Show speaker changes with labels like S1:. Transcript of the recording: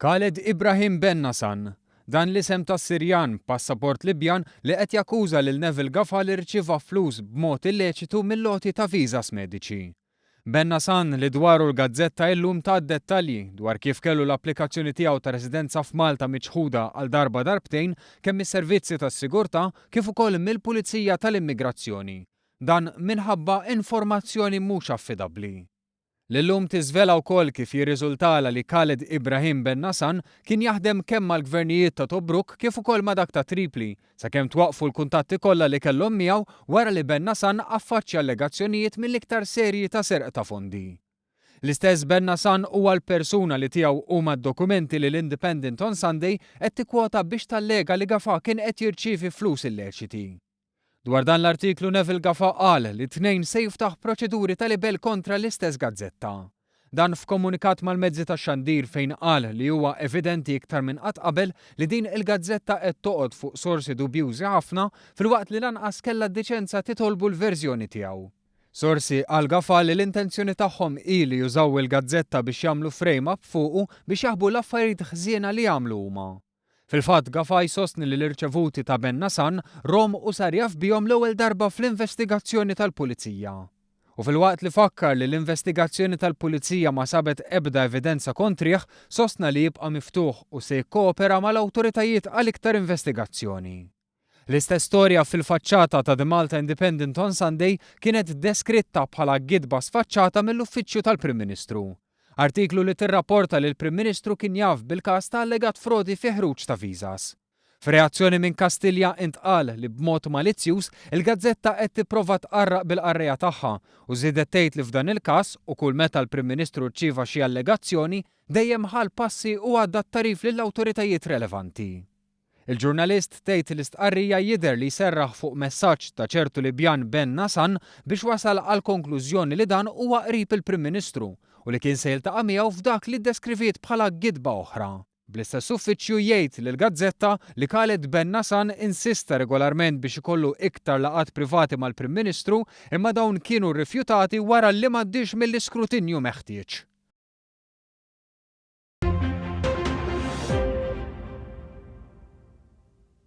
S1: Khaled Ibrahim Ben Nassan. Dan l-isem ta' Sirjan b'passaport Libjan li qed jakkuża lil Neville Gafà li rċieva flus b'mod illeċitu mill-għoti ta' visas mediċi. Ben Nassan li dwaru l-gazzetta illum tat dettalji dwar kif kellu l-applikazzjoni tiegħu ta' residenza f'Malta miċħuda għal darba darbtejn kemm mis-servizzi tas-sigurtà kif ukoll mill-Pulizija tal-Immigrazzjoni. Dan minħabba informazzjoni mhux affidabbli. L-illum tiżvela wkoll kif jirriżultalha li Khaled Ibrahim Ben Nassan kien jaħdem kemm mal-gvernijiet ta' Tobruk kif ukoll ma' dak ta' Tripli, sakemm twaqqfu l-kuntatti kollha li kellhom miegħu wara li Ben Nassan affaċċja allegazzjonijiet mill-iktar serji ta' serq ta' fondi. L-istess Ben Nassan huwa l-persuna li tiegħu huma d-dokumenti li l-Independent on Sunday qed tikkwota biex tallega li Gafà kien qed jirċievi flus illeċiti. Dwar dan l-artiklu Neville Gafà qal li t-Tnejn se jiftaħ proċeduri ta' libell kontra l-istess gazzetta. Dan f'komunikat mal-mezzi tax-xandir fejn qal li huwa evidenti iktar minn qatt qabel li din il-gazzetta qed toqgħod fuq sorsi dubjużi ħafna filwaqt li lanqas kellha d-diċenza titolbu l-verżjoni tiegħu. Sorsi qal Gafà li l-intenzjoni tagħhom hi li jużaw il-gazzetta biex jagħmlu frame up fuqu biex jaħbu l-affarijiet ħżiena li għamlu huma. Fil-fatt, Gafà jsostni li l-irċevuti ta' Ben Nassan rom u sar jaf bihom l-ewwel darba fl-investigazzjoni tal-Pulizija. U filwaqt li fakkar li l-investigazzjoni tal-Pulizija ma sabet ebda evidenza kontrih, sostna li jibqa' miftuħ u se jikkoopera mal-awtoritajiet għal iktar investigazzjoni. L-istess storja fil-faċċata ta' The Malta Independent on Sunday kienet deskritta bħala gidba sfaċċata mill-Uffiċċju tal-Prim Ministru. Artiklu li tirrapporta li l-Prim Ministru kien jaf bil-każ ta' allegat frodi fi ħruġ ta' visas. F'reazzjoni minn Kastilja intqal li b'mod malizzjuż il-gazzetta qed tipprova tqarraq bil-qarrejja tagħha u żiedet tgħid li f'dan il-każ u kull meta l-Prim Ministru rċieva xi allegazzjoni dejjem ħa l-passi u għadda t-tagħrif lill-awtoritajiet relevanti. Il-ġurnalist tgħid l-istqarrija jidher li jserraħ fuq messaġġ ta' ċertu Libjan Ben Nassan biex wasal għall-konklużjoni li dan huwa qrib il-Prim Ministru u li kien se jiltaqa' miegħu f'dak li ddeskriviet bħala gidba oħra. Bl-istess uffiċċju jgħid lill-gazzetta li Khaled Ben Nassan insista regolarment biex ikollu iktar laqgħat privati mal-Prim Ministru imma dawn kienu rrifjutati wara li m'għaddiex mill-iskrutinju meħtieġ.